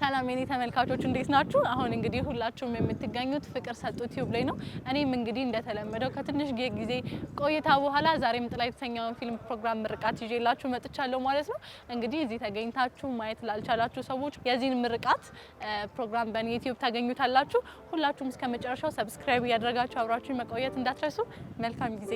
ሰላም የኔ ተመልካቾች፣ እንዴት ናችሁ? አሁን እንግዲህ ሁላችሁም የምትገኙት ፍቅር ሰጡ ቲዩብ ላይ ነው። እኔም እንግዲህ እንደተለመደው ከትንሽ ጊዜ ቆይታ በኋላ ዛሬም ጥላ የተሰኘውን ፊልም ፕሮግራም ምርቃት ይዤላችሁ መጥቻለሁ ማለት ነው። እንግዲህ እዚህ ተገኝታችሁ ማየት ላልቻላችሁ ሰዎች የዚህን ምርቃት ፕሮግራም በእኔ ዩቲዩብ ታገኙታላችሁ። ሁላችሁም እስከ መጨረሻው subscribe እያደረጋችሁ አብራችሁ መቆየት እንዳትረሱ። መልካም ጊዜ።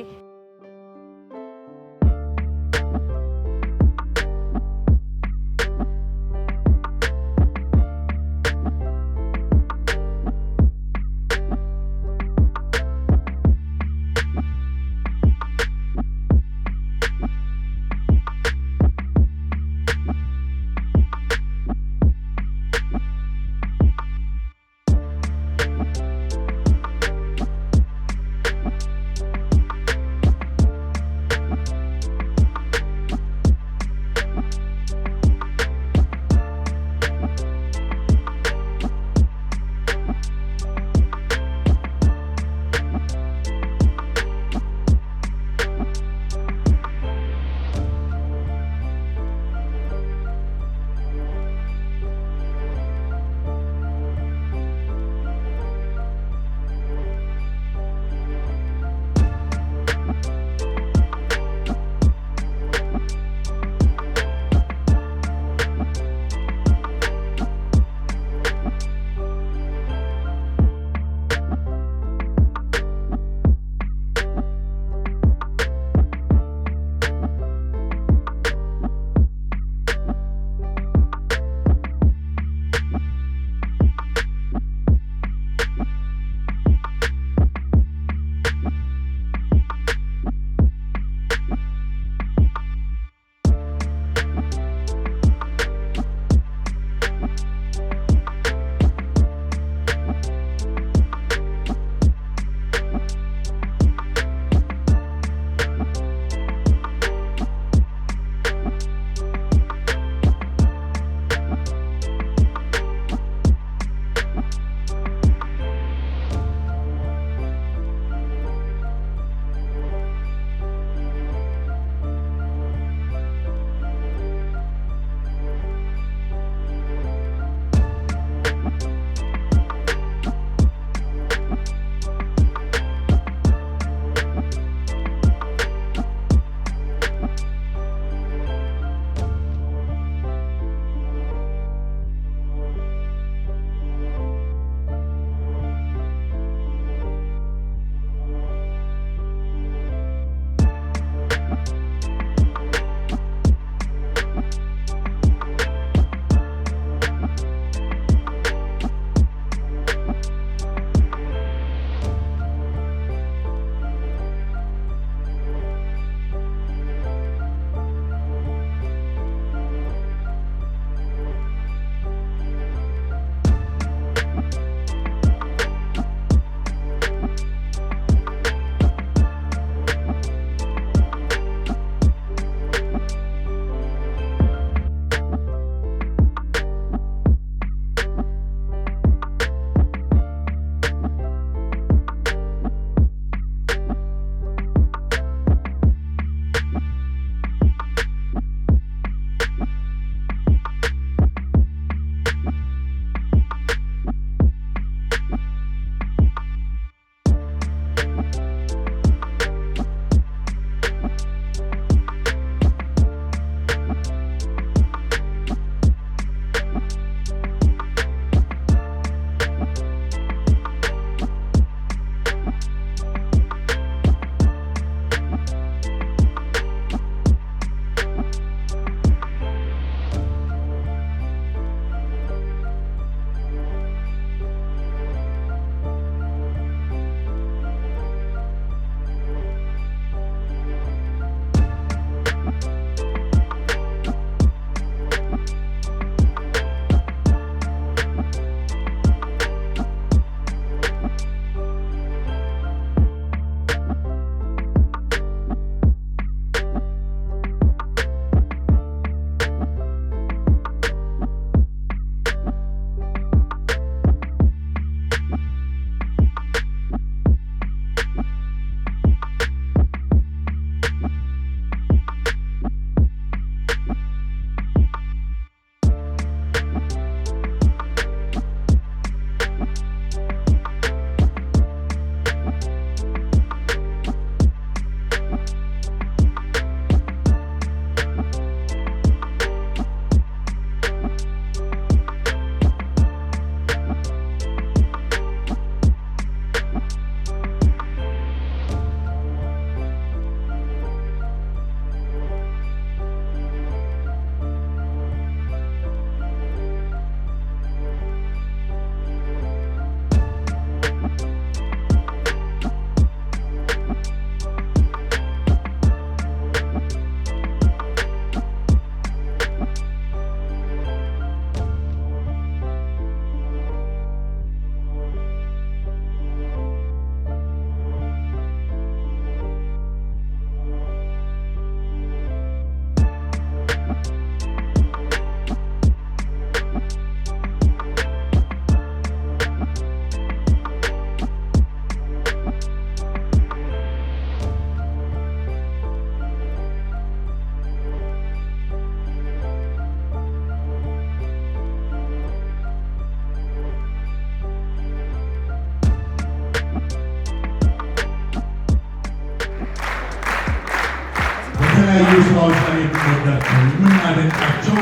በተለያዩ ስራዎች ላይ የምንወዳቸው የምናደንቃቸው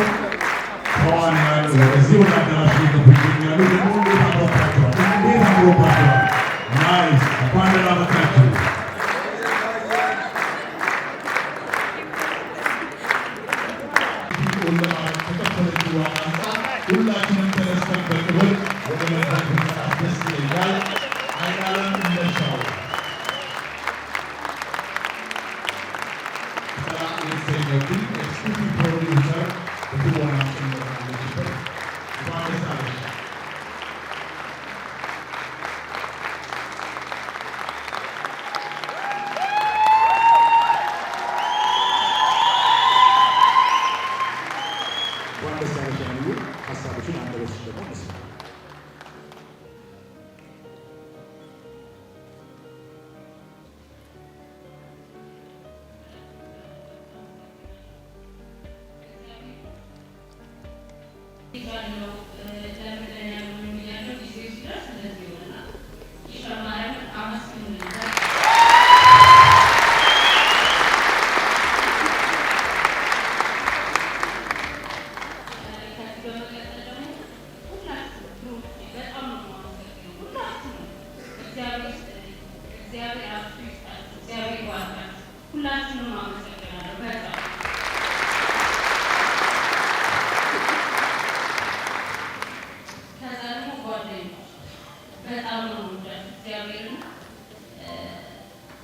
ተዋንያን ወደዚህ ወደ አዳራሽ እየገቡ ይገኛሉ። ደግሞ እንዴት አምሮባቸዋል! እንዴት አምሮባቸዋል! Nice! እንኳን ደህና መጣችሁ። ከከፈለችው ዋጋ አንጻር ሁላችንም ተነስተን በክብር ወደ መድረክ ብንመጣ ደስ ይለኛል። አይናለም እንደሻው ጥላ የተሰኘው ፊልም executive producer በትወና ጭምር አለችበት። እንኳን ደስ አለሽ። እንኳን ደስ አለሽ። ያሉ ሀሳቦችን አንደበትሽ ደግሞ እንስማ። ያለው ለምን ለእኔ አልሆነም እያለው ጊዜው ሲደርስ እንደዚህ ይሆናል። ማርያምን አመስግኑልኝ። ከዚህ በመቀጠል ደግሞ ሁላችሁ crew ዎቼ በጣም ነው የማመሰግነው። ሁላችሁም እግዚአብሔር ይስጥልኝ፣ እግዚአብሔር አብዝቶ ይስጣችሁ፣ እግዚአብሔር ይባርካችሁ። ሁላችሁንም አመሰግናለሁ በጣም። ከዛ ደግሞ ጓደኞች በጣም ነው የምወዳችሁ። እግዚአብሔርን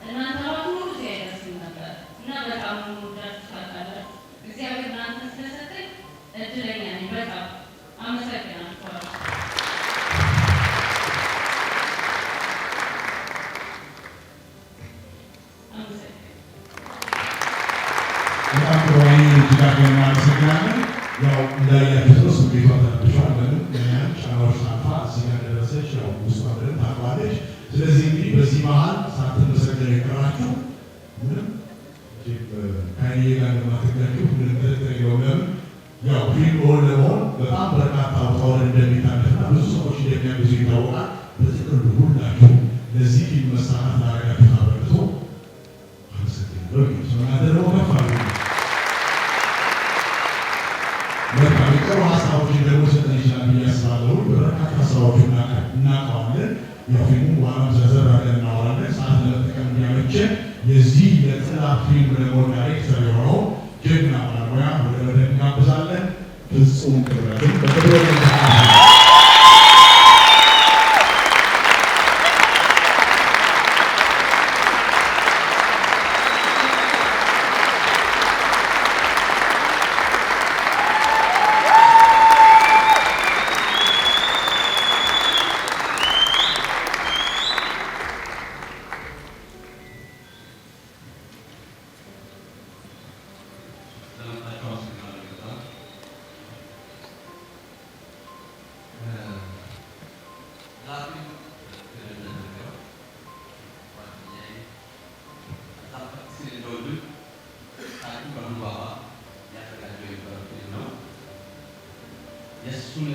እናንተ ባትኖሩ እዚህ አይደርስም ነበር እና በጣም ነው የምወዳችሁ ታውቃላችሁ። እግዚአብሔር እናንተን ስለሰጠኝ እድለኛ ነኝ። በጣም አመሰግናችኋለሁ። አመሰግናለሁ። በጣም ጥሩ አይኔ፣ እጅግ አድርገን እናመሰግናለን። ያው እንዳያችሁት ነው፣ ስሜቷ ተረብሿል። ለምን ያን ጫናዎች አልፋ እዚህ ጋር ደረሰች። ያው ውስጧ በደንብ ታውቀዋለች። ስለዚህ እንግዲህ በዚህ መሀል ሳትመሰገኑ የቀራችሁ ምንም ከአይኔ ጋር እንደማትጋጩ ምንም ጥርጥር የለውም። ለምን ያው ፊልም እውን ለመሆን በጣም በርካታ ውጣ ውረድ እንደሚታለፍና ብዙ ሰዎች እንደሚያግዙ ይታወቃል። በጥቅሉ ሁላችሁ ለዚህ ፊልም መሳካት ላደረጋችሁት አበርክቶ አመሰግናለሁ። እናንተ ደግሞ ከፍ አድርጉ። መልካም፣ የቀሩ ሀሳቦችን ደግሞ ሰጠን ይችላል ብዬ አስባለሁ። በበርካታ ስራዎቹ እናውቀዋለን። ያው ፊልሙ በኋላም ዘርዘር አድርገን እናወራለን። ሰዓት ለመጠቀም እንዲያመቸን የዚህ የጥላ ፊልም ደግሞ ዳይሬክተር የሆነው ጀግና ባለሙያ ወደ መድረክ እንጋብዛለን። ፍጹም ክብረትን በክብር እንጋብዛለን። ስለመጣችሁ አመሰግናለሁ በጣም። ላፊልም እንደተነገረው ጓደኛዬ በጣም ከፍ ሲል እንደወንድም ታሪኩ በሙባባ ያዘጋጀው የነበረው ፊልም ነው። የእሱን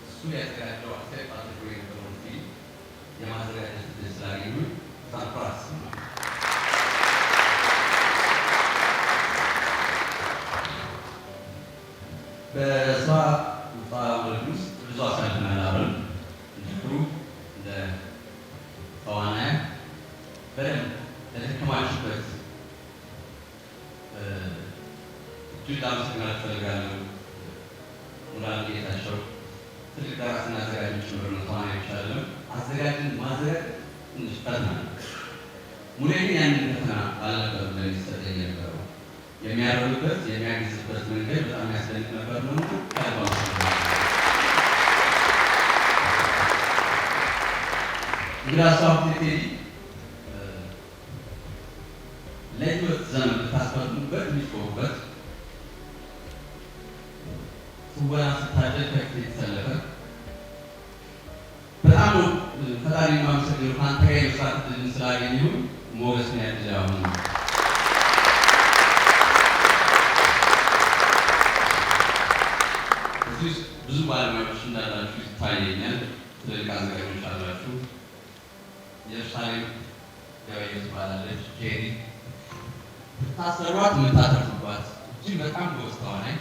እሱ ያዘጋጀው accept አድርጎ የነበረውን ፊልም የማዘጋጀት ዕድል ስላገኙ በጣም ኩራት ይሰማል። በስራ ውጣ ውረድ ውስጥ ብዙ አሳልፈናል አብረን እንደ crew፣ እንደ ተዋናያን። በደንብ ለደከማችሁበት እጅግ ላመሰግናችሁ እፈልጋለሁ። ሙላቱ ጌታቸው ትልቅ ደራሲና አዘጋጅ ጭምር ነው። ተዋናይ ብቻ አይደለም። አዘጋጅን ማዘጋጀት ትንሽ ፈተና ነው። ሙሌ ግን ያንን ፈተና አልነበረም ለእኔ ሲሰጠኝ የነበረው። የሚያርምበት የሚያግዝበት መንገድ በጣም የሚያስደንቅ ነበር ነው። ከልብ አመሰግናለሁ። እንግዲህ ሰው ቴዲ ለህይወት ዘመን ብታስፈርሙበት የሚጮሁበት፣ ትወና ስታደል ከፊት የተሰለፈ በጣም ነው ፈጣሪ የማመሰግነው ከአንተ ጋር የመስራት ዕድልን ስላገኘሁ። ሞገስ ነው ያድል አሁን ነው። እዚህ ውስጥ ብዙ ባለሙያዎች እንዳላችሁ ይታየኛል። ትልልቅ አዘጋጆች አላችሁ። ኢየሩሳሌም ገበየሁ ትባላለች። ጄሪ ብታሰሯት የምታተርፉባት እጅግ በጣም ጎበዝ ተዋናይ፣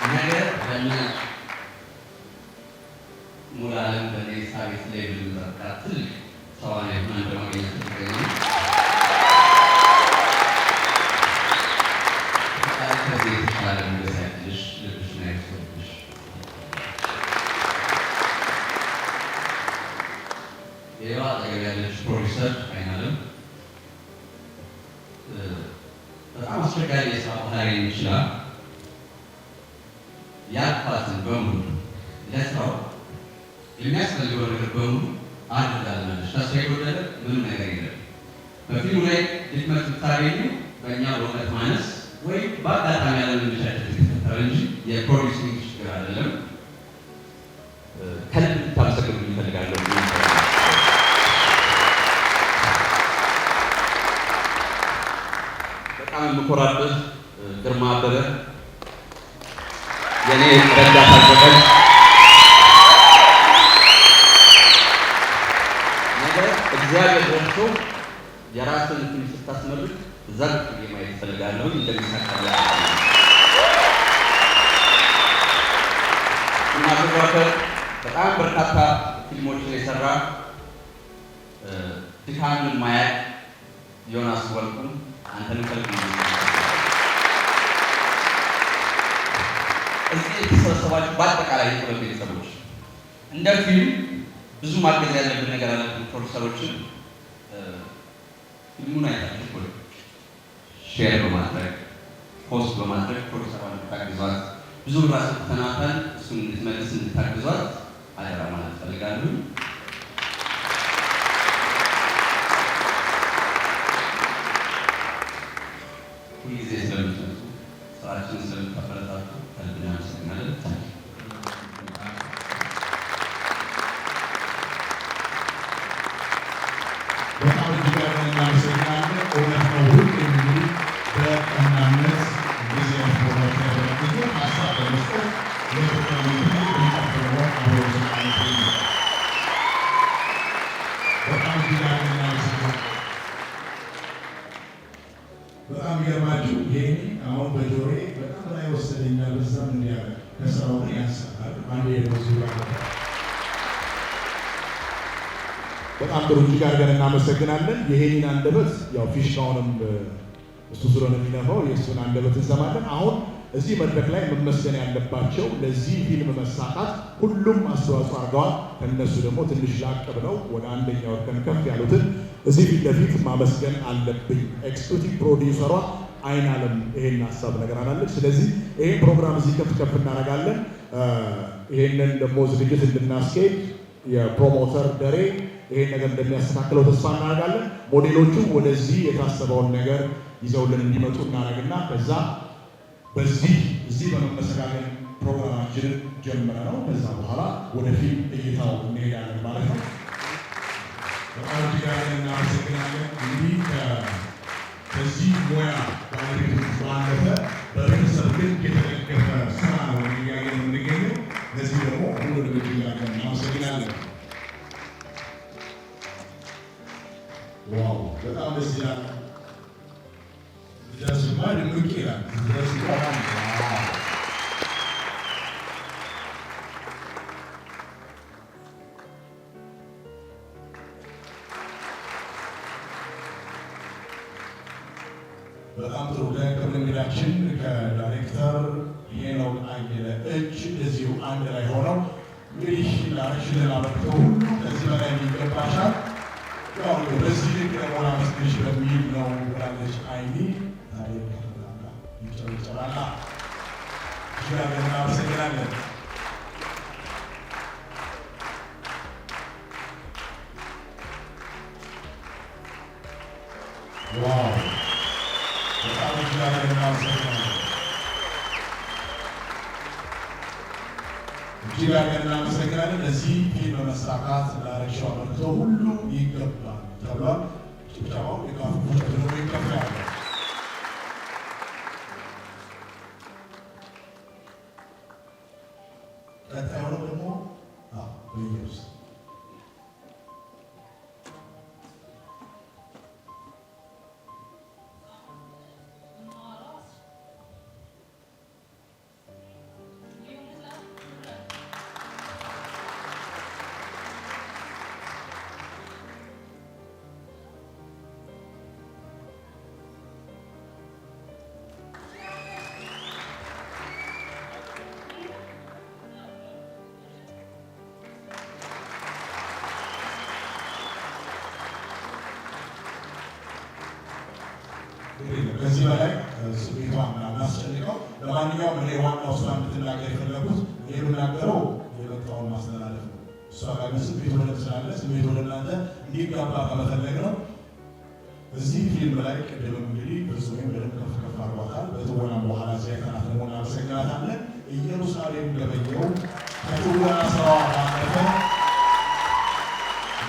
ነገ በእነ ሙሉዓለም በእነ ኤልሳቤጥ ላይ ብንጠብቃት ትልቅ ተዋናይ ሆና እንደማገኛት እርግጠኛ ነኝ። ፈጣሪ ከዚህ የተሻለ ሞገስ ያድልሽ፣ ልብሽን አይስበርብሽ። ሌላው አጠገብ ያለች ፕሮዲውሰር አይናለም በጣም አስቸጋሪ የስራ ባህሪ ይችላል። ያልኳትን በሙሉ፣ ለስራው የሚያስፈልገው ነገር በሙሉ አድርጋልናለች። ከእሷ የጎደለ ምንም ነገር የለም። በፊልሙ ላይ ድክመት ብታገኙ በእኛ በእውቀት ማነስ ወይም በአጋጣሚ ያለመመቻቸት የተፈጠረ እንጂ የ producing ችግር አይደለም። ከልብ እንድታመሰግኑ እፈልጋለሁ። በጣም የምኮራብህ ግርማ አበበ፣ የኔ ረዳት አዘጋጅ፣ ነገ እግዚአብሔር ረድቶ የራስን ፊልም ስታስመርቅ እዛ ቁጭ ብዬ ማየት እፈልጋለሁ። እንደሚሳካ cinematographer፣ በጣም በርካታ ፊልሞችን የሰራ፣ ድካምን ማያቅ ዮናስ ወርቁ፣ አንተንም ከልብ ነው። እዚህ የተሰበሰባችሁ በአጠቃላይ የጥበብ ቤተሰቦች፣ እንደ ፊልም ብዙ ማገዝ ያለብን ነገር አለብን። ፕሮዲሰሮችን ፊልሙን አይታችሁ share በማድረግ፣ post በማድረግ ፕሮዲሰሯን እንድታግዟት፣ ብዙ ብር አስወጥተናታል፣ እሱን እንድትመልስ እንድታግዟት አደራ ማለት እፈልጋለሁ። ሁልጊዜ ስለምትመጡ፣ ስራችንን ስለምታበረታቱ ከልብ እናመሰግናለን። በጣም እጅግ አድርገን እናመሰግናለን። እውነት ነው። ሁሌም እንግዲህ በቀናነት እንደዚህ አይነት ቦታዎች ላይ በመገኘት ሀሳብ በመስጠት ለፕሮግራሙ ትልቅ ድምቀት በመሆን አብረው ስላለፉ በጣም እጅግ አድርገን እናመሰግናለን። በጣም ይገርማችሁ ይሄኔ አሁን በጆሮዬ በጣም ላይ ወሰደኛል። በዛም እንዲያለ ከስራው ግን ያንሳል። አንዴ በዚሁ ጋር በጣም ጥሩ፣ እጅግ አድርገን እናመሰግናለን። የሄኒን አንደበት፣ ያው ፊሽካውንም እሱ ስለሆነ የሚነፋው የእሱን አንደበት እንሰማለን። አሁን እዚህ መድረክ ላይ መመስገን ያለባቸው፣ ለዚህ ፊልም መሳካት ሁሉም አስተዋጽኦ አድርገዋል። ከእነሱ ደግሞ ትንሽ ላቅ ብለው ወደ አንደኛው እርከን ከፍ ያሉትን እዚህ ፊት ለፊት ማመስገን አለብኝ። Executive producer ሯ አይን አለም ይሄን ሀሳብ ነገር አላለች። ስለዚህ ይሄን ፕሮግራም እዚህ ከፍ ከፍ እናደርጋለን። ይሄንን ደግሞ ዝግጅት እንድናስኬድ የ promoter ደሬ ይሄን ነገር እንደሚያስተካክለው ተስፋ እናደርጋለን። ሞዴሎቹ ወደዚህ የታሰበውን ነገር ይዘውልን እንዲመጡ እናደርግና ከዛ በዚህ እዚህ በመመሰጋገን ፕሮግራማችንን ጀምረ ነው ከዛ በኋላ ወደ ፊልም እይታው እንሄዳለን ማለት ነው። በጣም እጅግ አድርገን እናመሰግናለን። እንግዲህ ከዚህ ሙያ ባለቤቶች ባለፈ በቤተሰብ ግን የተደገፈ ስራ ነው እያየን የምንገኘው። ለዚህ ደግሞ ሁሉንም እጅግ አድርገን እናመሰግናለን። Wow፣ በጣም ደስ ይላል። ደስማ ድምቅ ይላል። ደስ በጣም wow። በጣም ጥሩ። ከክብር እንግዳችን ከዳይሬክተር ሄኖክ አየለ እጅ እዚሁ አንድ ላይ ሆነው እንግዲህ ላረግሽልን አበርክቶ ሁሉ ከዚህ በላይ የሚገባሻል፣ ያው በዚህ ልክ ደግሞ ላመስግንሽ በሚል ነው ብላለች አይኒ። ታዲያ ከተላላ ይጨበጨባላ። እጅግ አድርገን እናመሰግናለን። Wow፣ በጣም እጅግ አድርገን እናመሰግናለን። እጅግ አድርገን እናመሰግናለን። ለዚህ ፊልም መሳካት ላረግሽው አበርክቶ ሁሉ ይገባል ተብሏል። ጭብጨባው ድጋፉ ደግሞ ይከፍላል። ቀጣዩ ደግሞ በኢየሩስ ከዚህ በላይ ስሜቷን እናስጨንቀው። ለማንኛውም እኔ ዋናው እሷ እንድትናገር የፈለጉት እኔ የምናገረው የመጣውን ማስተላለፍ ነው። እሷ ጋር ግን ስሜቱ በደንብ ስላለ ስሜቱ ወደ እናንተ እንዲጋባ ከመፈለግ ነው። እዚህ ፊልም ላይ ቅድምም እንግዲህ ፍጹሜም በደንብ ከፍ ከፍ አድርጓታል። በትወናም በኋላ እዚያ አይተናት ደግሞ እናመሰግናታለን። ኢየሩሳሌም ገበየሁ ከትወና ስራዋ ባለፈ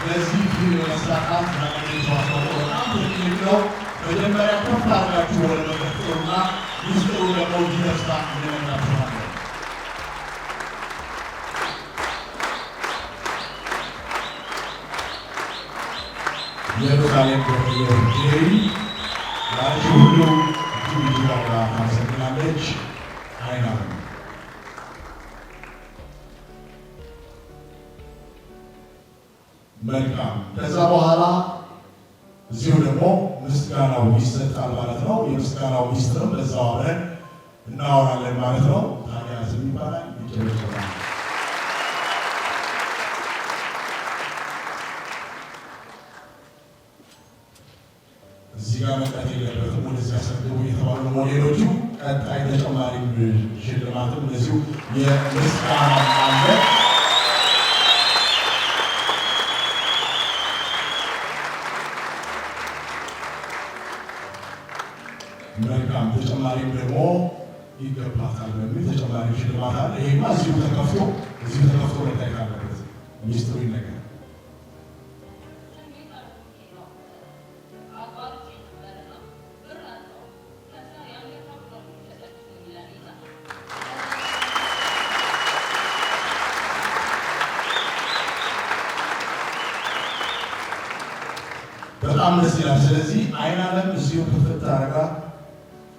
በዚህ ፊልም መሳካት ያገኘችው አስተዋጽኦ በጣም ትልቅ ነው። መጀመሪያ ከፍ አድርጋችሁ ወደ መድረክ ጥሩና ሚስጥሩ ደግሞ እንዲደርሳ እንነግራችኋለን። ኢየሩሳሌም ገበየሁ ጄሪ ለአንቺ ሁሉ እጅግ እጅግ አድርጋ ታመሰግናለች። አይናለም መልካም። ከዛ በኋላ እዚሁ ደግሞ ምስጋናው ይሰጣል ማለት ነው። የምስጋናው ሚስጥርም በዛው አብረን እናወራለን ማለት ነው። ታዲያ ዝም ይባላል፣ ይጨበጨባል። እዚህ ጋር መቅረት የለበትም፣ ወደዚያ ሰግቡ እየተባሉ ደግሞ ሌሎቹ ቀጣይ ተጨማሪ ሽልማትም እንደዚሁ የምስጋና አለ። መልካም ተጨማሪም ደግሞ ይገባታል በሚል ተጨማሪ ሽልማት አለ። ይሄማ እዚሁ ተከፍቶ መታየት አለበት። ሚስጥሩ ይነገር። በጣም ደስ ይላል። ስለዚህ አይን አለም እዚሁ ክፍት አድርጋ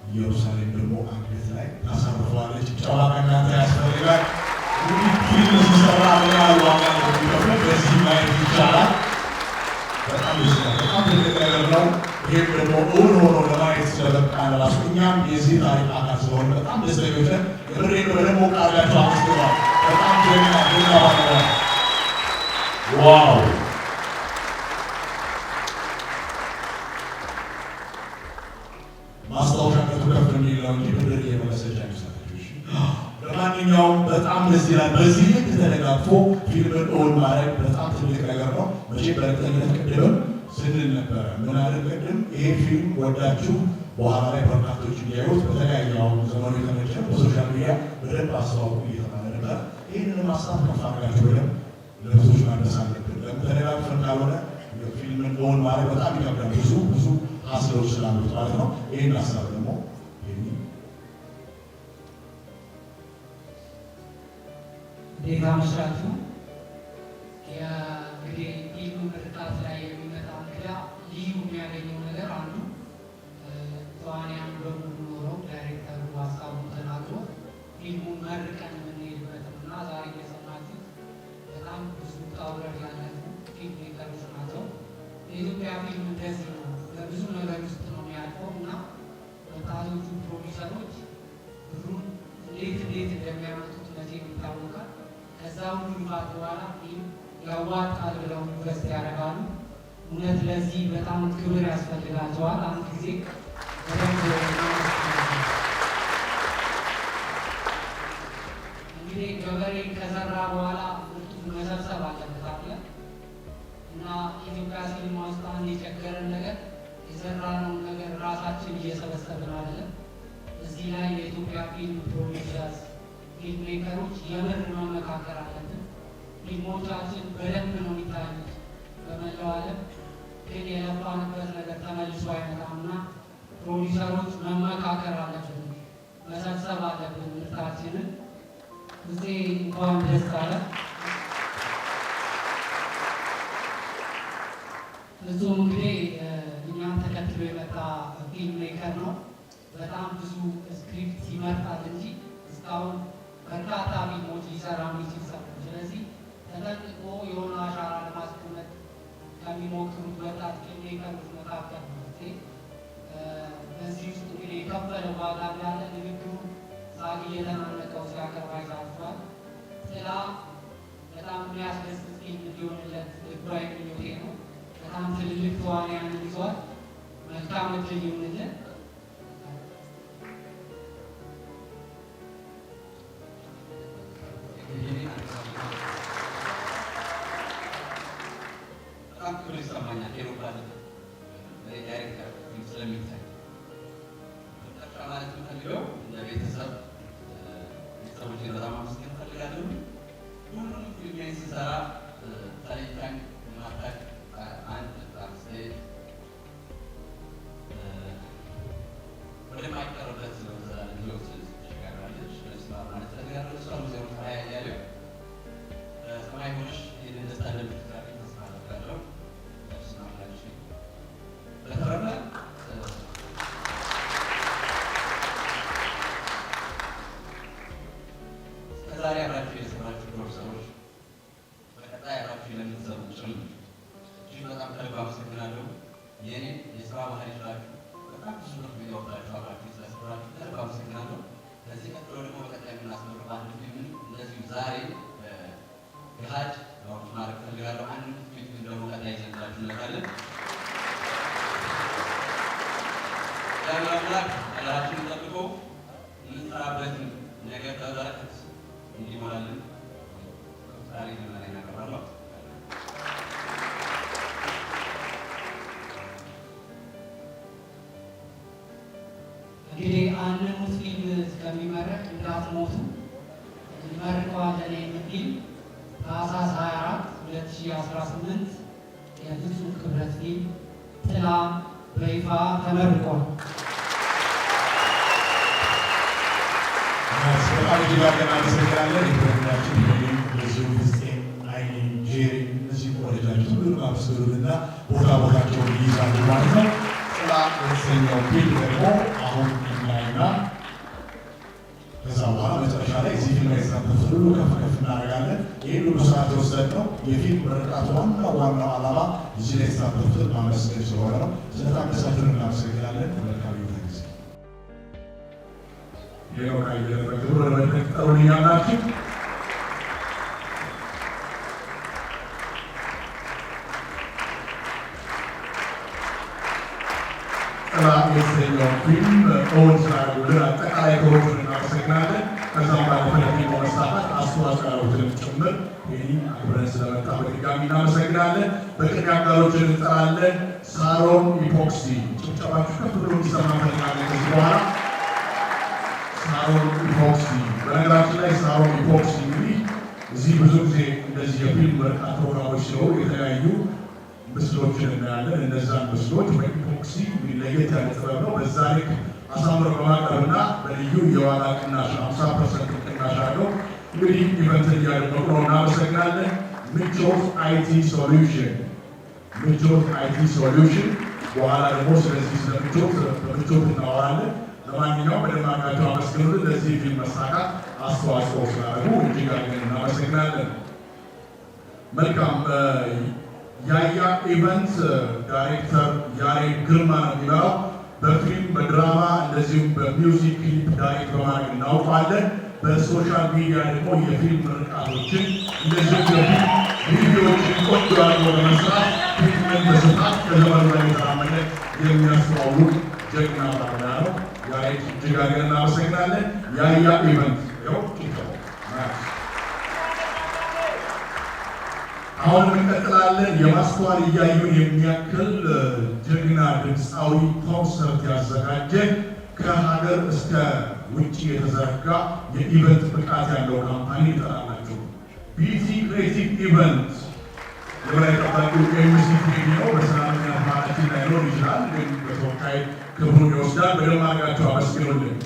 ኢየሩሳሌም ደግሞ አንገት ላይ ታሳርፈዋለች። ጨዋ ከእናንተ ያስፈልጋል። እንግዲህ ፊልም ሲሰራ ምን ያህል ዋጋ እንደሚከፍል በዚህ ማየት ይቻላል። በጣም ደስ ይላል። በጣም ትልቅ ነገር ነው። ይህም ደግሞ እውን ሆኖ ለማየት ስለበቃን ራሱ እኛም የዚህ ታሪክ አካል ስለሆነ በጣም ደስተኞች ነን። የምሬን ነው። በደንብ ሞቅ አድርጋችሁ አመስግኗል። በጣም ጀግና ጀግና ባለሙያ። Wow! ማስታወሻነቱ ከፍ የሚል ነው እንጂ ብድር እየመለሰች አይመስላችሁ። እሺ። ለማንኛውም በጣም ደስ ይላል። በዚህ ልክ ተደጋግፎ ፊልምን እውን ማድረግ በጣም ትልቅ ነገር ነው። መቼም በእርግጠኝነት ቅድምም ስንል ነበረ፣ ምን አለ ቅድም፣ ይሄ ፊልም ወዳችሁ በኋላ ላይ በርካቶች እንዲያዩት በተለያየ አሁን ዘመኑ የተመቸ በ social media በደንብ አስተዋውቁ እየተባለ ነበር። ይህንንም ሀሳብ ከፍ አድርጋችሁ በደንብ ለብዙዎች ማድረስ አለብን። ለምን ተደጋግፈን ካልሆነ ፊልምን እውን ማድረግ በጣም ይከብዳል። ብዙ ብዙ hassle ኦች ስላሉት ማለት ነው። ይህን ሀሳብ ደግሞ እንዴት አመሻችሁ? እንግዲህ ፊልም ምርቃት ላይ የሚመጣ እንግዳ ልዩ የሚያገኘው ነገር አንዱ ተዋንያን በሙሉ ኖረው ዳይሬክተሩ ሀሳቡን ተናግሮ ፊልሙን መርቀን የምንሄድበት ነው እና ዛሬ እንደሰማችሁት በጣም ብዙ ውጣ ውረድ ያለፉ film maker ኦች ናቸው። የኢትዮጵያ ፊልም እንደዚህ ነው፣ በብዙ ነገር ውስጥ ነው የሚያልፈው እና ወጣቶቹ ፕሮዲውሰሮች ብሩን እንዴት እንዴት እንደሚያመጡት መቼም ይታወቃል። ከዛ ሁሉ ልፋት በኋላ ፊልም ያዋጣል ብለው invest ያደርጋሉ። እውነት ለዚህ በጣም ክብር ያስፈልጋቸዋል። አንድ ጊዜ በደንብ እናመሰግናለን። እንግዲህ ገበሬ ከዘራ በኋላ ምርቱን መሰብሰብ አለበት አለ እና ኢትዮጵያ ሲኒማ ውስጥ አንድ የቸገረን ነገር የዘራነውን ነገር ራሳችን እየሰበሰብን አይደለም። እዚህ ላይ የኢትዮጵያ ፊልም producers፣ film maker ኦች የምር መመካከር አለብን። ፊልሞቻችን በደንብ ነው የሚታዩት በመላው ዓለም፣ ግን የለፋንበት ነገር ተመልሶ አይመጣም እና ፕሮዲውሰሮች መመካከር አለብን፣ መሰብሰብ አለብን ምርታችንን። እዚህ እንኳን ደስ አለ። ፍጹም እንግዲህ እኛም ተከትሎ የመጣ film maker ነው። በጣም ብዙ script ይመርጣል እንጂ እስካሁን በርካታ ፊልሞች ሊሰራ የሚችል ሰው ነው። ስለዚህ ተጠንቅቆ የሆነ አሻራ ለማስቀመጥ ከሚሞክሩት ወጣት film maker ኦች መካከል ነው። በዚህ ውስጥ እንግዲህ የከፈለ ዋጋ እንዳለ ንግግሩ ሳቅ እየተናነቀው ሲያቀርብ አይታችኋል። ጥላ በጣም የሚያስደስት ፊልም እንዲሆንለት ልባዊ ምኞቴ ነው። በጣም ትልልቅ ተዋንያንን ይዟል። መልካም እድል ይሁንልን። ክብር ይሰማኛል። ሄኖክ ባለበት ዳይሬክተር ስለሚታይ መጨረሻ ማለት የምፈልገው እንደ ቤተሰብ ቤተሰቦችን በጣም ማመስገን እፈልጋለሁ። ሁሉንም ፊልሜን ስሰራ ተለይታኝ የማታውቅ አንድ አክስቴ ወደማይቀርበት ዘላለም ሕይወት ተሸጋግራለች። ነፍስ ይማር ማለት እፈልጋለሁ። እሷም ወይዘሮ ፀሐይ አያሌው በሰማይ ሆነሽ ይህንን ደስታ እንደምትጋሪ ተስፋ አደርጋለሁ። ነፍስ ይማር ላንቺ። በተረፈ እስከዛሬ አብራችሁ የሰራችሁ ፕሮፌሰሮች፣ በቀጣይ አብራችሁ ለምትሰሩ ጭምር እጅግ በጣም ከልብ አመሰግናለሁ። የኔ የስራ ባህሪ ይችላችሁ በጣም ብዙ ብር እያወጣችሁ አብራችሁ ስለሰራችሁ ከልብ አመሰግናለሁ። ከዚህ ቀጥሎ ደግሞ በቀጣይ የምናስመርቀው አንድ ፊልም እንደዚሁ ዛሬ ገሃድ launch ማድረግ እፈልጋለሁ። አንድ ፊልም ደግሞ ቀጣይ ይዘንላችሁ እንመጣለን። እግዚአብሔር አምላክ ሀገራችንን ጠብቆ የምንሰራበትን ነገር በበረከት እንዲሞላልን ዛሬ ልመናዬን አቀርባለሁ። እንግዲህ አንሙት ፊልም እስከሚመረቅ እንዳትሞቱ እንመርቀዋለን። ይህን ፊልም ታህሳስ 24 2018 የፍጹም ክብረት ፊልም ጥላ በይፋ ተመርቋል። በጣም እጅግ አድርገን እናመሰግናለን። የፕሮግራማችን ሄሌን፣ እንደዚሁ ፍስጤም፣ አይኔ፣ ጄሪ እነዚህ ቆለጃቸው ሁሉንም አመስግኑልና ቦታ ቦታቸውን ይይዛሉ ማለት ነው። ጥላ የተሰኘው ፊልም ደግሞ አሁን እናይና ከዛ በኋላ መጨረሻ ላይ እዚህ ፊልም ላይ የተሳተፉት ሁሉ ከፍ ከፍ እናደርጋለን። ይህን ሁሉ ሰዓት የወሰድነው የፊልም ምርቃቱ ዋናው ዋናው ዓላማ እዚህ ላይ የተሳተፉትን ማመስገን ስለሆነ ነው። ስለታገሳችሁን እናመሰግናለን። መልካም ጊዜ። ሌላው ካየለ በክብር ወደ መድረክ ትጠሩልኛላችሁ። ጥላ የተሰኘው ፊልም እውን ስላደረጉልን አጠቃላይ ክሮቹን እናመሰግናለን። ከዛም ባለፈ ለፊልሙ መሳካት አስተዋጽኦ ያሉትንም ጭምር ይህን አክብረን ስለመጣ በድጋሚ እናመሰግናለን። በቅድሚያ አጋሮችን እንጠራለን። ሳሮን ኢፖክሲ፣ ጭብጨባችሁ ከፍ ብሎ እንዲሰማ እንፈልጋለን። ከዚህ በኋላ ሳሮን ኢፖክሲ፣ በነገራችን ላይ ሳሮን ኢፖክሲ እንግዲህ እዚህ ብዙ ጊዜ እንደዚህ የፊልም ምርቃት ፕሮግራሞች ሲኖሩ የተለያዩ ምስሎችን እናያለን። እነዛን ምስሎች በ epoxy ለየት ያለ ጥበብ ነው። በዛ ልክ አሳምሮ በማቅረብና በልዩ የዋጋ ቅናሽ 50% ቅናሽ አለው። እንግዲህ ኢቨንትን እያደመቁ ነው። እናመሰግናለን። ምቾት IT Solution፣ ምቾት IT Solution። በኋላ ደግሞ ስለዚህ ስለ ምቾት በምቾት እናወራለን። ለማንኛውም በደንብ አድርጋችሁ አመስግኑልን። ለዚህ ፊልም መሳካት አስተዋጽኦ ስላደረጉ እጅግ አድርገን እናመሰግናለን። መልካም፣ ያያ Event ዳይሬክተር ያሬድ ግርማ ነው የሚመራው። በፊልም፣ በድራማ እንደዚሁም በ music clip direct በማድረግ እናውቀዋለን። በ social media ደግሞ የፊልም ምርቃቶችን እንደዚሁም የፊልም ቪዲዮዎችን ቆንጆ አድርጎ በመስራት ፊልምን በስፋት ከዘመኑ ላይ የተራመደ የሚያስተዋውቅ ጀግና ባለሙያ ነው። ያሬድ እጅግ አድርገን እናመሰግናለን። ያያ Event ያው ጭብጨባ። አሁን እንቀጥላለን። የማስተዋል እያዩን የሚያክል ጀግና ድምፃዊ ኮንሰርት ያዘጋጀ ከሀገር እስከ ውጭ የተዘረጋ የ event ብቃት ያለው company ይጠራላችሁ። ቢቲ Creative Event የበላይ ጠባቂው MC ቴዲ ነው። በስራ ምክንያት መሀላችን ላይኖር ይችላል፣ ግን በተወካይ ክብሩን ይወስዳል። በደንብ አድርጋችሁ አመስግኑልን።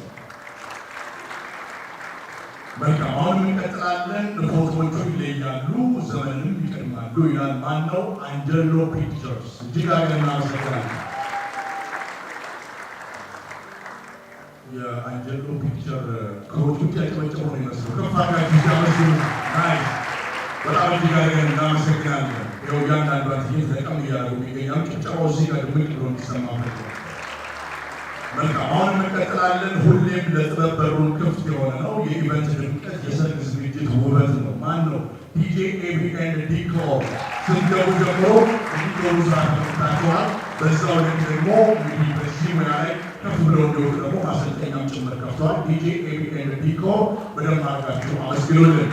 መልካም፣ አሁን እንቀጥላለን። ፎቶዎቹ ይለያሉ፣ ዘመንም ይቀድማሉ ይላል። ማን ነው? አንጀሎ Pictures፣ እጅግ አድርገን እናመሰግናለን። የአንጀሎ Picture crew ዎቹ ያጨበጨቡ ነው ይመስሉ ከፍ አድርጋችሁ ሲያመስግኑ። Nice፣ በጣም እጅግ አድርገን እናመሰግናለን። ይኸው እያንዳንዷን ትዕይንት ለቀም እያደረጉ ይገኛሉ። ጭብጨባው እዚህ ጋር ድምቅ ብሎ እንዲሰማ ፈልጋለሁ። መልካም፣ አሁን እንቀጥላለን። ሁሌም ለጥበብ በሩን ክፍት የሆነ ነው። የ event ድምቀት፣ የሰርግ ዝግጅት ውበት ነው። ማን ነው? DJ ኤቢ and Decor። ስትገቡ ጀምሮ ዲኮሩ ስራ ተመልክታችኋል። በዛው ልክ ደግሞ እንግዲህ በዚህ ሙያ ላይ ከፍ ብለው እንዲወጡ ደግሞ ማሰልጠኛም ጭምር ከፍተዋል። ዲጄ ኤቢ and Decor በደንብ አድርጋችሁ አመስግኑልን።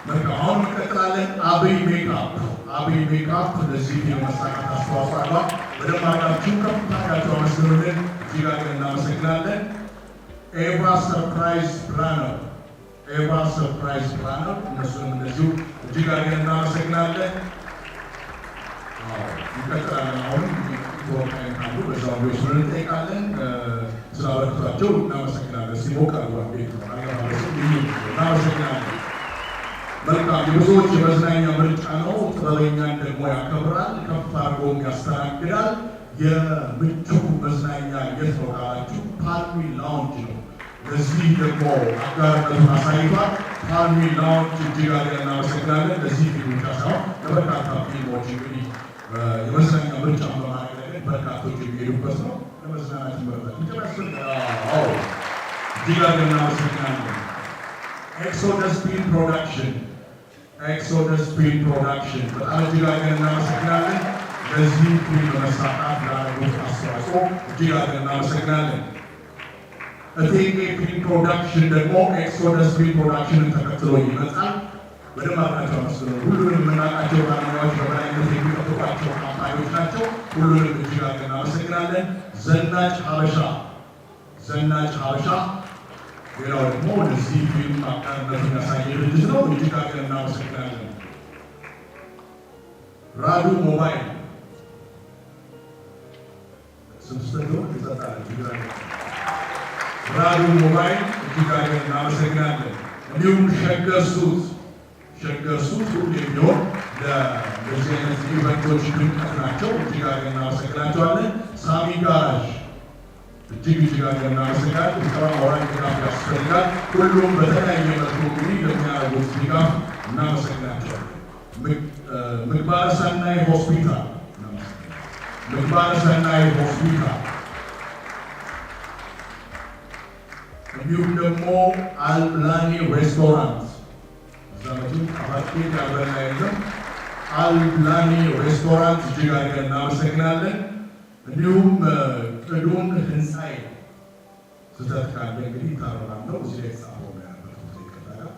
መልካም፣ አሁን እንቀጥላለን። እንቀጥላለን። አብይ ሜካፕ፣ አብይ ሜካፕ ለዚህ ፊልም መሳካት አስተዋጽኦ አድርጓል። በደንብ አድርጋችሁ ከፍ አድርጋችሁ አመስግኑልን። እጅግ አድርገን እናመሰግናለን። ኤቫ Surprise Planner፣ ኤቫ Surprise Planner፣ እነሱንም እንደዚሁ እጅግ አድርገን እናመሰግናለን። አዎ፣ እንቀጥላለን። አሁንም ተወካይ ካሉ በዛው ቢወስዱን እንጠይቃለን። ስላበረክቷቸው እናመሰግናለን። ሲሞቅ አሉ ቤት ነው አለባበሱ ልዩ ነው። እናመሰግናለን። መልካም፣ የብዙዎች የመዝናኛ ምርጫ ነው። ጥበበኛን ደግሞ ያከብራል፣ ከፍ አድርጎም ያስተናግዳል። የምቹ መዝናኛ የት ነው ካላችሁ ፓልሚ Lounge ነው። ለዚህ ደግሞ አጋርነቱን አሳይቷል። ፓልሚ Lounge እጅግ አድርገን እናመሰግናለን። ለዚህ ፊልም ብቻ ሳይሆን ለበርካታ ፊልሞች እንግዲህ የመዝናኛ ምርጫ በማድረግ ረገድ በርካቶች የሚሄዱበት ነው። ለመዝናናት ይመረጣል። አዎ፣ እጅግ አድርገን እናመሰግናለን። Exodus Film Production፣ Exodus Film Production በጣም እጅግ አድርገን እናመሰግናለን። ለዚህ ፊልም መሳካት ላደረጉት አስተዋጽኦ እጅግ አድርገን እናመሰግናለን። እቴጌ Film Production ደግሞ Exodus Film Production ን ተከትሎ ይመጣል። በደንብ አድርጋቸው አመስግኑ። ሁሉንም የምናውቃቸው ባለሙያዎች በበላይነት የሚጠብቋቸው company ዎች ናቸው። ሁሉንም እጅግ አድርገን እናመሰግናለን። ዘናጭ ሀበሻ፣ ዘናጭ ሀበሻ ሌላው ደግሞ ለዚህ ፊልም አጋርነቱን ያሳየ ድርጅት ነው። እጅግ አድርገን እናመሰግናለን። ራዱ ሞባይል ስም ስህተት ይጸጣል። ችግር አለ። ራዱ ሞባይል እጅግ አድርገን እናመሰግናለን። እንዲሁም ሸገር Suit፣ ሸገር Suit ሁሌም ቢሆን ለእንደዚህ አይነት event ኦች ድምቀት ናቸው። እጅግ አድርገን እናመሰግናቸዋለን። ሳሚ ጋራዥ እጅግ እጅግ አድርገን እናመሰግናለን። ቁጠባ ሞራል ድጋፍ ያስፈልጋል። ሁሉም በተለያየ መልኩ እንግዲህ ለሚያደርጉት ድጋፍ እናመሰግናቸዋለን። ምግባረ ሰናይ ሆስፒታል፣ ምግባረ ሰናይ ሆስፒታል እንዲሁም ደግሞ አልብላኒ ሬስቶራንት፣ እዛ መቼም ጣፋጭ ኬክ ያልበላ የለም። አልብላኒ ሬስቶራንት እጅግ አድርገን እናመሰግናለን። እንዲሁም ቅዱም ህንፃዬ፣ ስህተት ካለ እንግዲህ ይታረማል ነው። እዚህ ላይ የተጻፈው ነው ያነበብኩት። ይቅርታ ጋር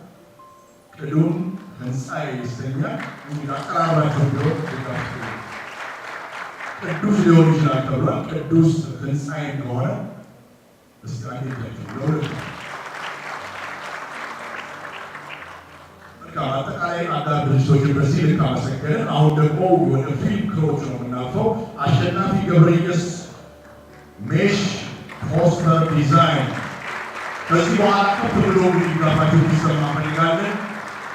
ቅዱም ህንፃዬ ይሰኛል። እንግዲህ አቀራረባቸው ቢሆን ድጋፍ ቅዱስ ሊሆን ይችላል ተብሏል። ቅዱስ ህንፃዬ ከሆነ እስቲ አንዴ እጃችሁ ለሁለት። መልካም፣ አጠቃላይ አጋር ድርጅቶችን በዚህ ልክ አመሰገንን። አሁን ደግሞ ወደ ፊልም crew ኦች ነው የምናልፈው። አሸናፊ ገብረየስ ሜሽ poster design። ከዚህ በኋላ ከፍ ብሎ እንግዲህ ድጋፋቸው እንዲሰማ እንፈልጋለን።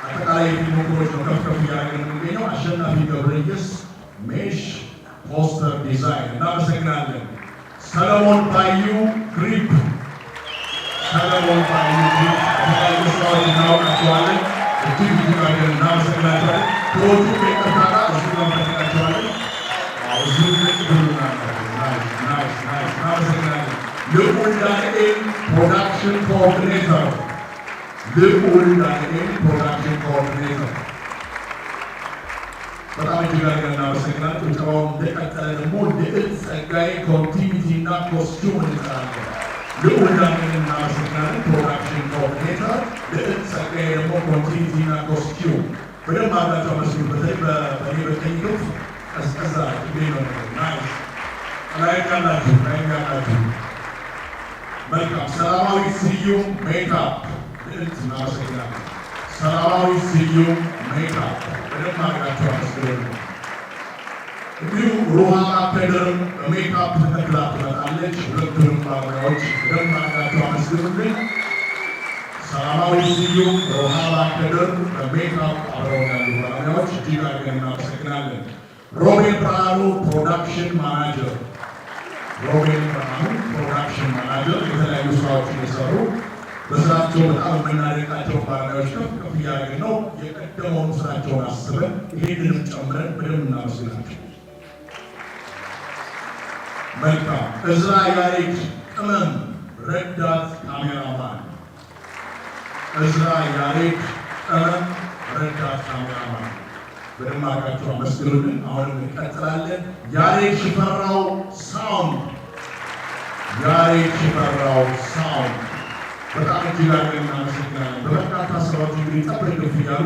አጠቃላይ የፊልም crew ኦች ነው ከፍ ከፍ እያደረግን የምንገኘው። አሸናፊ ገብረየስ ሜሽ poster design እናመሰግናለን። ሰለሞን ባዩ grip፣ ሰለሞን ባዩ grip፣ በተለያዩ ስራዎች እናውቃቸዋለን። እጅግ እጅግ አድርገን እናመሰግናቸዋለን። Crew ኦቹ ከይቅርታ ጋር እዚሁ ጋር እንፈልጋቸዋለን። አዎ፣ እዚሁ ቁጭ ብሉናል። Nice, nice, nice። እናመሰግናለን። ልዑል ዳንኤል production coordinator፣ ልዑል ዳንኤል production coordinator በጣም እጅግ አድርገን እናመሰግናለን። ጭብጨባውን እንደቀጠለ ደግሞ ልዕልት ጸጋዬ continuity እና costume እንጠራለን። ልዑል ዳንኤልን እናመሰግናለን፣ production coordinator። ልዕልት ጸጋዬ ደግሞ continuity እና costume። በደንብ አድርጋችሁ አመስግኑ። በተለይ በእኔ በቀኝ ክንፍ ቀዝቀዛ እንዴ ነው ነገር። Nice፣ ላይ ያላችሁ፣ ላይ ያላችሁ መልካም። ሰላማዊ ስዩም ሜካፕ፣ ልዕልት እናመሰግናለን። ሰላማዊ ስዩም ሜካፕ በደንብ አድርጋችሁ አመስግኑ። እንዲሁም ሩሃማ ከድርም በሜካፕ ተከትላ ትመጣለች። ሁለቱንም ባለሙያዎች በደንብ አድርጋችሁ አመስግኑልኝ። ሰላማዊ ስዩም፣ ሩሃማ ከድር በሜካፕ አብረው ያሉ ባለሙያዎች እጅግ አድርገን እናመሰግናለን። ሮቤል ብርሃኑ production manager፣ ሮቤል ብርሃኑ production manager፣ የተለያዩ ስራዎችን የሰሩ በስራቸው በጣም የምናደንቃቸው ባለሙያዎች ከፍ ከፍ እያደረግን ነው። የቀደመውን ስራቸውን አስበን ይሄንንም ጨምረን በደንብ እናመስግናቸው። መልካም፣ እዝራ ያሬድ ቅመም ረዳት ካሜራማን፣ እዝራ ያሬድ ቅመም ረዳት ካሜራማን በደንብ አድርጋችሁ አመስግኑልን። አሁንም እንቀጥላለን። ያሬድ ሽፈራው sound፣ ያሬድ ሽፈራው sound። በጣም እጅግ አድርገን እናመሰግናለን። በበርካታ ስራዎች እንግዲህ ጠብ ግፍ እያሉ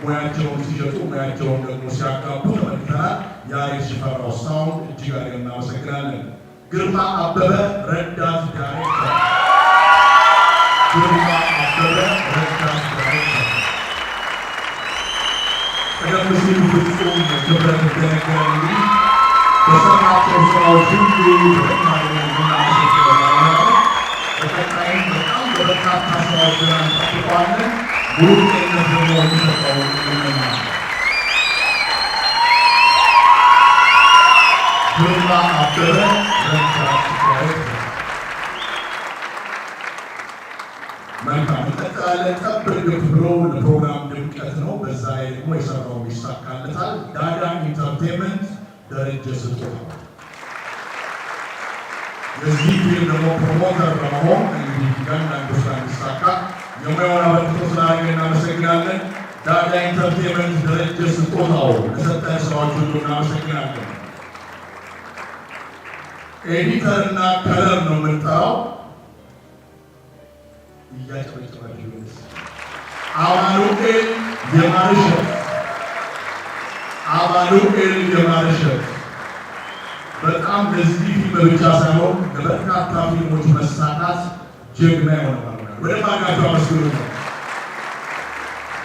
ሙያቸውን ሲሸጡ ሙያቸውን ደግሞ ሲያጋቡ ተመልክተናል። ያሬድ ሽፈራው sound እጅግ አድርገን እናመሰግናለን። ግርማ አበበ ረዳት ዳይሬክተር፣ ግርማ አበበ ረዳት ዳይሬክተር። ቀደም ሲል ፍጹም ክብረት እንደነገረን እንግዲህ በሰራቸው ስራዎች ሁሉ በጣም አድርገን የምናመሰግነው ባለሙያ ነው። በቀጣይም በጣም በበርካታ ስራዎች ገና እንጠብቀዋለን። ሙሉ ጤንነት ደግሞ እንዲሰጠው እንመኛለን። ግርማ አበበ ረዳት ዳይሬክተር። መልካም፣ እንቀጥላለን። ጠብ እርግፍ ብሎ ለፕሮግራም ድምቀት ነው። በዛ ላይ ደግሞ የሰራው ይሳካለታል። ዳዳ Entertainment ደረጀ ስጦታው የዚህ ፊልም ደግሞ promoter በመሆን እንግዲህ እያንዳንዱ ስራ እንዲሳካ የሙያውን አበርክቶ ስላደረገ እናመሰግናለን። ዳዳ Entertainment ደረጀ ስጦታው ለሰጠን ስራዎች ሁሉ እናመሰግናለን። Editor እና color ነው የምንጠራው። እያጨበጨባችሁ አማኑኤል የማርሸት፣ አማኑኤል የማርሸት በጣም ለዚህ ፊልም ብቻ ሳይሆን ለበርካታ ፊልሞች መሳካት ጀግና የሆነ ባለሙያ፣ ወደ ማጋቸው አመስግኑ ነው።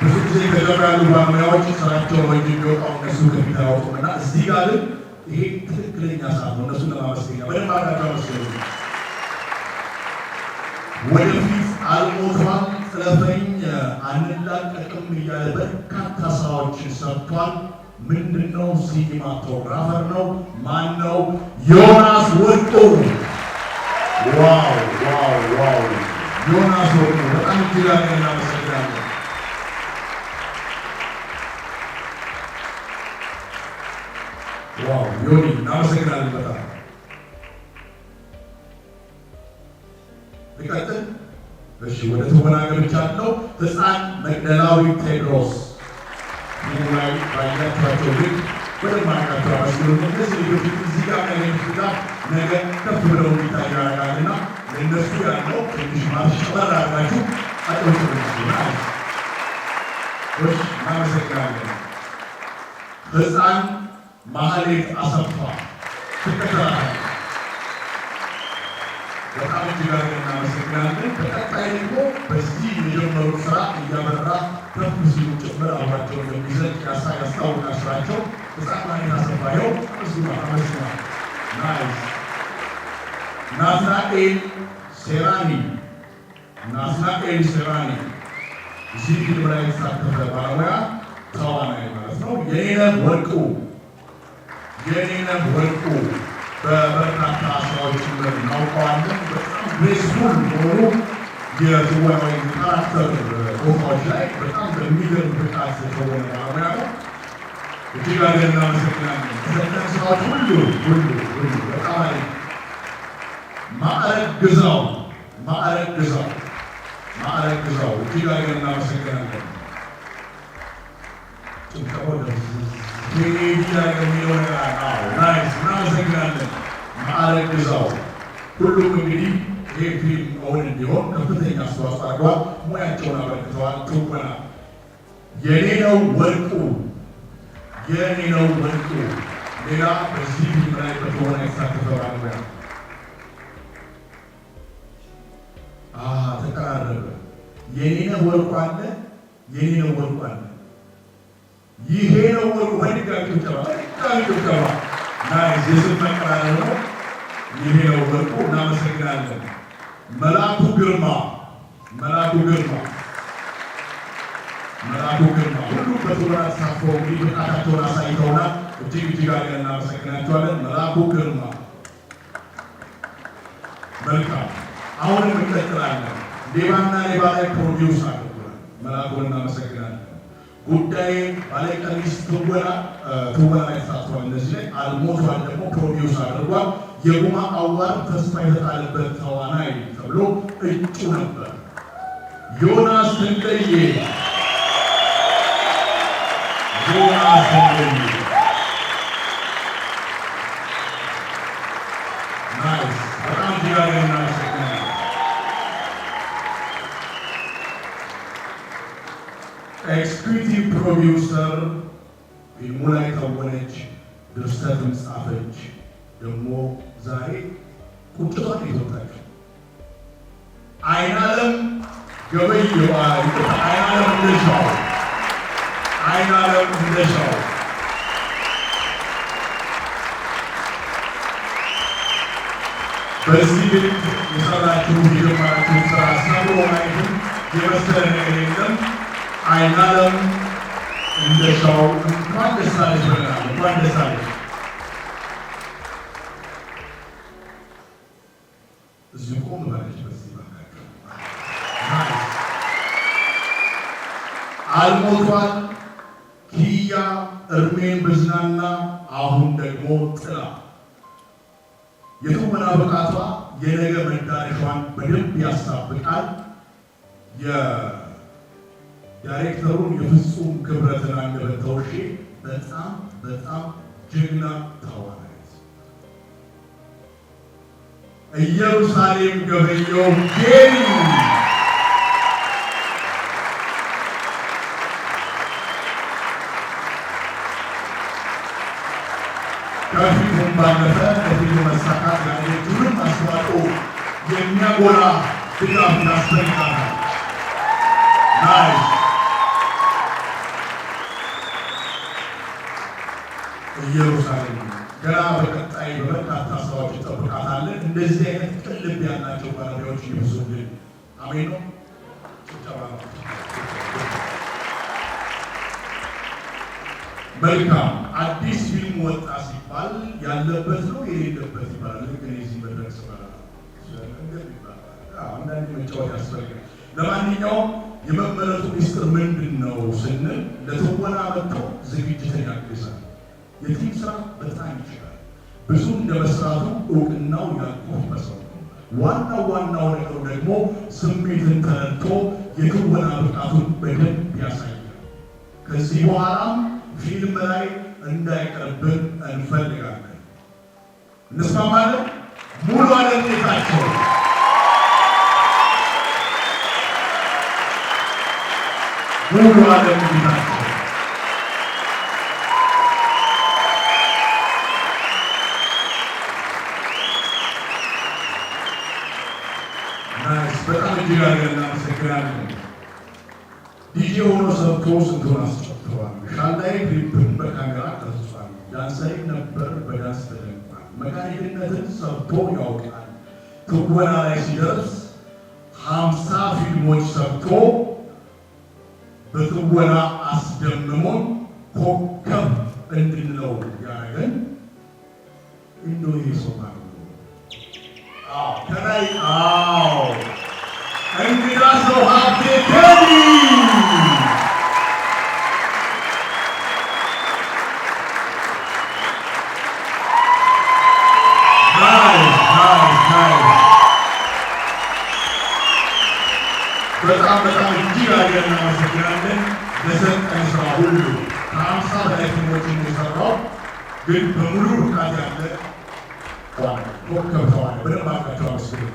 ብዙ ጊዜ ከጀርባ ያሉ ባለሙያዎች ስራቸው ነው እንጂ የሚወጣው እነሱ ከፊት አያወጡም እና እዚህ ጋር ግን ይሄ ትክክለኛ ሰዓት ነው እነሱን ለማመስገኛ። በደንብ አድርጋችሁ አመስግኑ። ወደፊት አልሞቷል፣ ጥለፈኝ፣ አንላቀቅም እያለ በርካታ ስራዎችን ሰርቷል። ምንድነው? Cinematographer ነው። ማን ነው? ዮናስ ወርቁ። Wow, wow, wow! ዮናስ ወርቁ በጣም እጅግ አድርገን እናመሰግናለን። Wow ዮኒ፣ እናመሰግናለን በጣም። ልቀጥል? እሺ፣ ወደ ትወና ገብቻለሁ። ህፃን መቅደላዊ ቴድሮስ ፊልሙ ላይ ባያችኋቸው ልክ በደንብ አድርጋችሁ አመስግኑ። እነዚህ ልጆች እዚህ ጋር ያገኙት ድጋፍ ነገ ከፍ ብለው እንዲታዩ ያደርጋልና ለእነሱ ያለው ትንሽ ማርሽ ጨመር አድርጋችሁ አጨብጭቡ። እሺ፣ እናመሰግናለን። ህፃን ማህሌት አሰፋ ትከተላታለች። በጣም እጅግ አድርገን እናመሰግናለን። በቀጣይ ደግሞ በዚህ የጀመሩት ስራ እያበራ ከፍ ሲሉ ጭምር አብሯቸው እንደሚዘልቅ ያስታውቃል ስራቸው። ህፃን ማህሌት አሰፋ ይኸው አመስግኗል፣ አመስግኗል። Nice። ናትናኤል ሴራኒ፣ ናትናኤል ሴራኒ እዚህ ፊልም ላይ የተሳተፈ ባለሙያ ተዋናይ ማለት ነው። የኔነህ ወርቁ፣ የኔነህ ወርቁ በበርካታ ስራዎች ጭምር እናውቀዋለን። በጣም graceful በሆኑ የትወና ወይም character ቦታዎች ላይ በጣም በሚገርም ብቃት የተወነ ባለሙያ ነው። እጅግ አድርገን እናመሰግናለን። ተሰጠን ስራዎች ሁሉ ሁሉ ሁሉ በጣም አሪፍ። ማዕረግ ግዛው፣ ማዕረግ ግዛው፣ ማዕረግ ግዛው እጅግ አድርገን እናመሰግናለን። ጭብጨባው ቴዲ የሚለው ነገር አዎ፣ nice፣ እናመሰግናለን። ማዕረግ ግዛው ሁሉም እንግዲህ ይህ ፊልም እውን እንዲሆን ከፍተኛ አስተዋጽኦ አድርገዋል። ሙያቸውን አበርክተዋል። ትወና የኔ ነው ወርቁ፣ የኔ ነው ወርቁ ሌላ በዚህ ፊልም ላይ በትወና የተሳተፈ ባለሙያ ተቀራረበ። የኔነህ ወርቁ አለ፣ የኔ ነው ወርቁ አለ፣ ይሄ ነው ወርቁ። በድጋሚ ጭብጨባ፣ በድጋሚ ጭብጨባ። Nice፣ የስም መቀራረብ ነው። ይሄ ነው ወርቁ። እናመሰግናለን። መላኩ ግርማ፣ መላኩ ግርማ፣ መላኩ ግርማ ሁሉም በትወና ተሳትፈው እንግዲህ ብቃታቸውን አሳይተውናል። እጅግ እጅግ አድርገን እናመሰግናቸዋለን። መላኩ ግርማ መልካም። አሁንም እንቀጥላለን። ሌባና ሌባ ላይ produce አድርጓል። መላኩን እናመሰግናለን። ጉዳይ ባለቀሚስ ትወና ላይ ተሳትፏል። እነዚህ ላይ አልሞቷል ደግሞ produce አድርጓል። የጉማ award ተስፋ የተጣለበት ተዋናይ ተብሎ እጩ ነበር። ዮናስ ድንቅዬ፣ ዮናስ ድንቅዬ፣ nice። በጣም እጅግ አድርገን እናመሰግናለን። Executive producer ፊልሙ ላይ ተወነች፣ ድርሰትም ጻፈች። ደግሞ ዛሬ ቁጭቷን የተወጣችው አይናለም ገበየሁ፣ አይናለም እንደሻው፣ አይናለም እንደሻው። በዚህ ልክ የሰራችሁ የጀመራችሁ ስራ ሰብሮ ማየትም የመሰለ ነገር የለም። አይናለም እንደሻው እንኳን ደስ አለሽ ብለናል። እንኳን ደስ አለሽ። እዚሁ ቆም ባለች በዚህ ባካችሁ። አልሞቷል ኪያ እርሜን ብዝናና አሁን ደግሞ ጥላ የትወና ብቃቷ የነገ መዳረሻዋን በደንብ ያሳብቃል። የዳይሬክተሩን የፍጹም ክብረትን አንደበት ተውሼ በጣም በጣም ጀግና ተዋናይት ኢየሩሳሌም ገበየሁ ጌሪ። ከፊልሙም ባለፈ ለፊልሙ መሳካት ያለችውንም አስተዋጽኦ የሚያጎላ ድጋፍ ያስፈልጋታል። Nice። ኢየሩሳሌም ገና በቀጣይ በበርካታ ስራዎች እንጠብቃታለን። እንደዚህ አይነት ቅን ልብ ያላቸው ባለሙያዎች ይብዙልን። አሜን ነው። ጭብጨባ ነው። መልካም። አዲስ ፊልም ወጣ ሲባል ያለበት ነው የሌለበት ይባላል። ልክ እኔ እዚህ መድረክ ስበላ ይባላል። አንዳንድ መጫወት ያስፈልጋል። ለማንኛውም የመመረጡ ሚስጥር ምንድን ነው ስንል ለትወና መጥቶ ዝግጅትን ያግዛል። የ team ስራ በጣም ይችላል። ብዙ እንደ መስራቱ እውቅናው ያልኮፈሰው ነው። ዋናው ዋናው ነገሩ ደግሞ ስሜትን ተረድቶ የትወና ብቃቱን በደንብ ያሳያል። ከዚህ በኋላም ፊልም ላይ እንዳይቀርብን እንፈልጋለን። እንስማማለን። ሙሉ አለም ጌታቸው፣ ሙሉ አለም ጌታቸው። Nice። በጣም እጅግ አድርገን እናመሰግናለን። ዲጄ ሆኖ ሰርቶ ስንቱን አስጨፍሯል። ሻንዳይ ክሊፕን በካሜራ ቀርጿል። ዳንሳዊ ነበር፣ በዳንስ ተደንቋል። መካኒክነትን ሰርቶ ያውቃል። ትወና ላይ ሲደርስ 50 ፊልሞች ሰርቶ በትወና አስደምሞን ኮከብ እንድንለው ያደረገን እንደው ይሄ ሰው ማለት ነው። አዎ ከላይ አዎ እንግዳ ሰው ሀብቴ ቴዲ። Nice, nice, nice። በጣም በጣም እጅግ አድርገን እናመሰግናለን ለሰጠን ስራ ሁሉ። ከ50 በላይ ፊልሞችን የሰራው ግን በሙሉ ብቃት ያለ ኮከብ ተዋናይ በደንብ አድርጋችሁ አመስግኑ።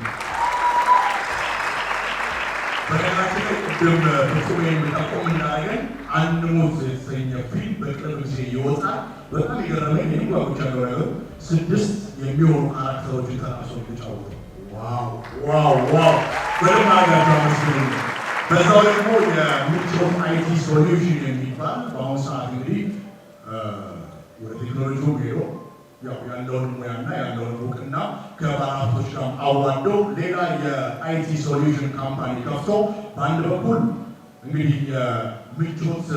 በነገራችን ላይ ቅድም ፍጹም ጠቆም እንዳደረገን አንሞት የተሰኘ ፊልም በቅርብ ጊዜ ይወጣል። በጣም የገረመኝ እኔም ጓጉቻለሁ ነገሩ ስድስት የሚሆኑ character ኦችን ተላብሶ የሚጫወቱ። Wow, wow, wow! በደንብ አድርጋችሁ አመስግኑ። በዛው ደግሞ የምቾት IT Solution የሚባል በአሁኑ ሰዓት እንግዲህ ወደ ቴክኖሎጂው ሄዶ ያው ያለውን ሙያና ያለውን እውቅና ከባለሀብቶች ጋር አዋዶ ሌላ የ IT solution company ከፍቶ በአንድ በኩል እንግዲህ የምቾት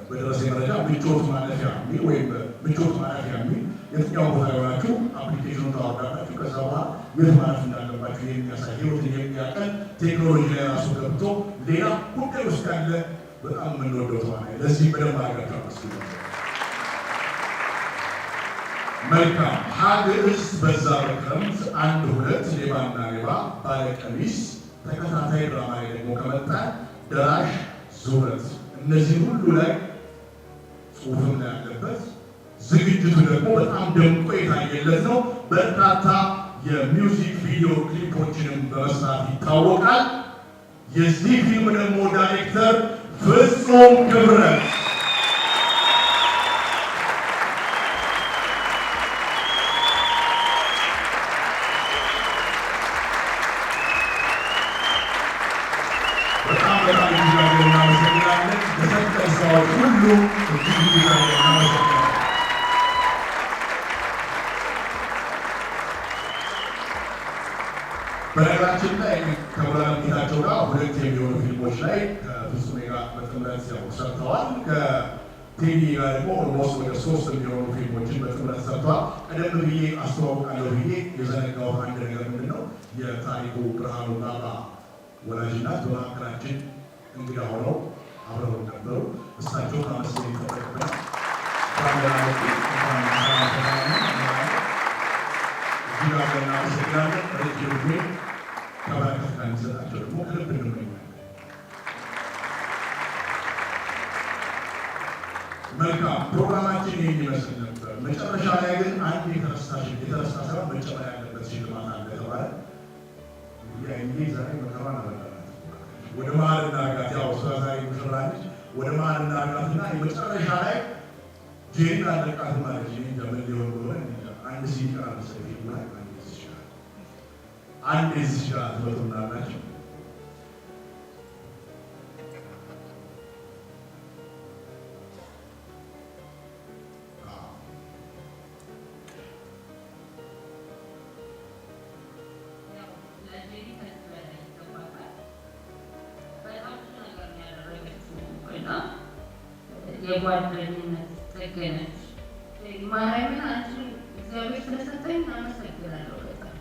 በደረሰ መረጃ ምቾት ማለፊያ የሚል ወይም ምቾት ማለፊያ የሚል የትኛው ቦታ የሆናችሁ application ኑን ታወርዳላችሁ። ከዛ በኋላ የት ማለፍ እንዳለባችሁ የሚያሳይ ህይወትን የሚያቀል ቴክኖሎጂ ላይ ራሱ ገብቶ ሌላ ጉዳይ ውስጥ ያለ በጣም የምንወደው ተዋናይ ለዚህ በደንብ አድርጋችሁ አመስግኑ። መልካም። ሀግዕዝ በዛ በክረምት፣ አንድ ሁለት፣ ሌባና ሌባ፣ ባለቀሚስ፣ ተከታታይ ድራማ ላይ ደግሞ ከመጣ ደራሽ፣ ዙረት እነዚህ ሁሉ ላይ ጽሁፍም ላይ ያለበት ዝግጅቱ ደግሞ በጣም ደምቆ የታየለት ነው። በርካታ የ music video ክሊፖችንም በመስራት ይታወቃል። የዚህ ፊልም ደግሞ ዳይሬክተር ፍጹም ክብረት። በጣም በጣም እጅግ አድርገን እናመሰግናለን። ለሰጠን ስራዎች ሁሉ እጅግ እጅግ አድርገን እናመሰግናለን። በነገራችን ላይ ከሙሉዓለም ጌታቸው ጋር ሁለት የሚሆኑ ፊልሞች ላይ ከፍጹሜ ጋር በጥምረት ያው ሰርተዋል። ከቴዲ ጋር ደግሞ almost ወደ ሶስት የሚሆኑ ፊልሞችን በጥምረት ሰርተዋል። ቀደም ብዬ አስተዋውቃለሁ ብዬ የዘነጋሁት አንድ ነገር ምንድን ነው? የታሪኩ ብርሃኑ ባባ ወላጅ እናት በመካከላችን እንግዳ ሆነው አብረው ነበሩ። እሳቸው ማመስገን ይጠበቅብናል። እንኳን ደህና መጡ፣ እንኳን ሰላም ተገናኙ። እጅግ አድርገን እናመሰግናለን። ረጅም ዕድሜ ከበረከት ጋር እንዲሰጣቸው ደግሞ ከልብ እንመኛለን። መልካም፣ ፕሮግራማችን ይህን ይመስል ነበር። መጨረሻ ላይ ግን አንድ የተረሳ ሳይሆን መጨመር ያለበት ሽልማት አለ ተባለ። እንግዲህ አይኔ ዛሬ መከራዋን አበላናት። ወደ መሀል እናርጋት። ያው እሷ ዛሬ ሙሽራ ነች። ወደ መሀል እናርጋትና የመጨረሻ ላይ ጄሪን አለቃትም አለች። እኔ እንጃ ምን ሊሆን እንደሆነ እኔ እንጃ። አንድ ሲቀር መሰለኝ ፊልሙ ላይ አንድ እዚህ ጋር፣ አንድ እዚህ ጋር ትመጡናላችሁ። ለጄሪ ከዚህ በላይ ይገባታል። በጣም ብዙ ነገር ነው ያደረገችው እና የጓደኝነት ጥግ ነች። ማርያምን አንቺን እግዚአብሔር ስለሰጠኝ አመሰግናለሁ። በጣም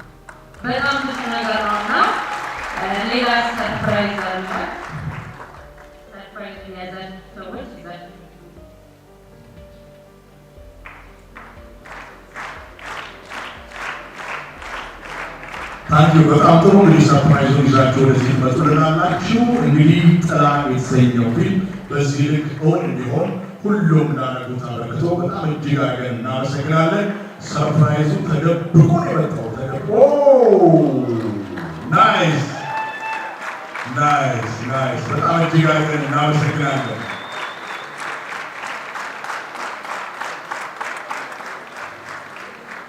በጣም ብዙ ነገር ነው እና ሌላ surprise አላት። Surprise የያዛችሁ ሰዎች ይዛችሁ። Thank you፣ በጣም ጥሩ። እንግዲህ surprise ኡን ይዛችሁ ወደዚህ ትመጡልናላችሁ። እንግዲህ ጥላ የተሰኘው ፊልም በዚህ ልክ እውን እንዲሆን ሁሉም ላደረጉት አበርክቶ በጣም እጅግ አድርገን እናመሰግናለን። Surprise ኡ ተደብቆ ነው የመጣው። ተደብቆ። Nice, nice, nice። በጣም እጅግ አድርገን እናመሰግናለን።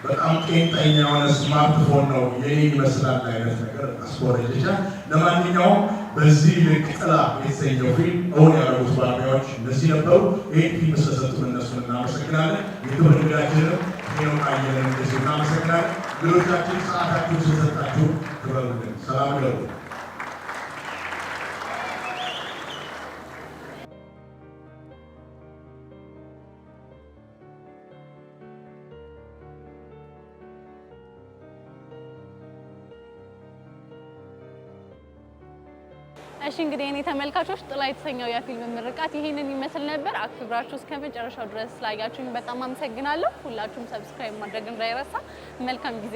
በጣም ቄንጠኛ የሆነ ስማርትፎን ነው፣ የኔ ይመስላል አይነት ነገር አስኮረጀቻል። ለማንኛውም በዚህ ልክ ጥላ የተሰኘው ፊልም እውን ያደረጉት ባለሙያዎች እነዚህ ነበሩ። ይህን ፊልም ስለሰጡን እነሱን እናመሰግናለን። የክብር እንግዳችንንም ሄኖክ አየለን እንደዚሁ እናመሰግናለን። እንግዶቻችን ሰዓታችሁን ስለሰጣችሁ ክበሩልን። ሰላም እደሩ። እሺ፣ እንግዲህ የኔ ተመልካቾች፣ ጥላ የተሰኘው የፊልም ምርቃት ይሄንን ይመስል ነበር። አክብራችሁ እስከ መጨረሻው ድረስ ስላያችሁኝ በጣም አመሰግናለሁ። ሁላችሁም subscribe ማድረግ እንዳይረሳ። መልካም ጊዜ።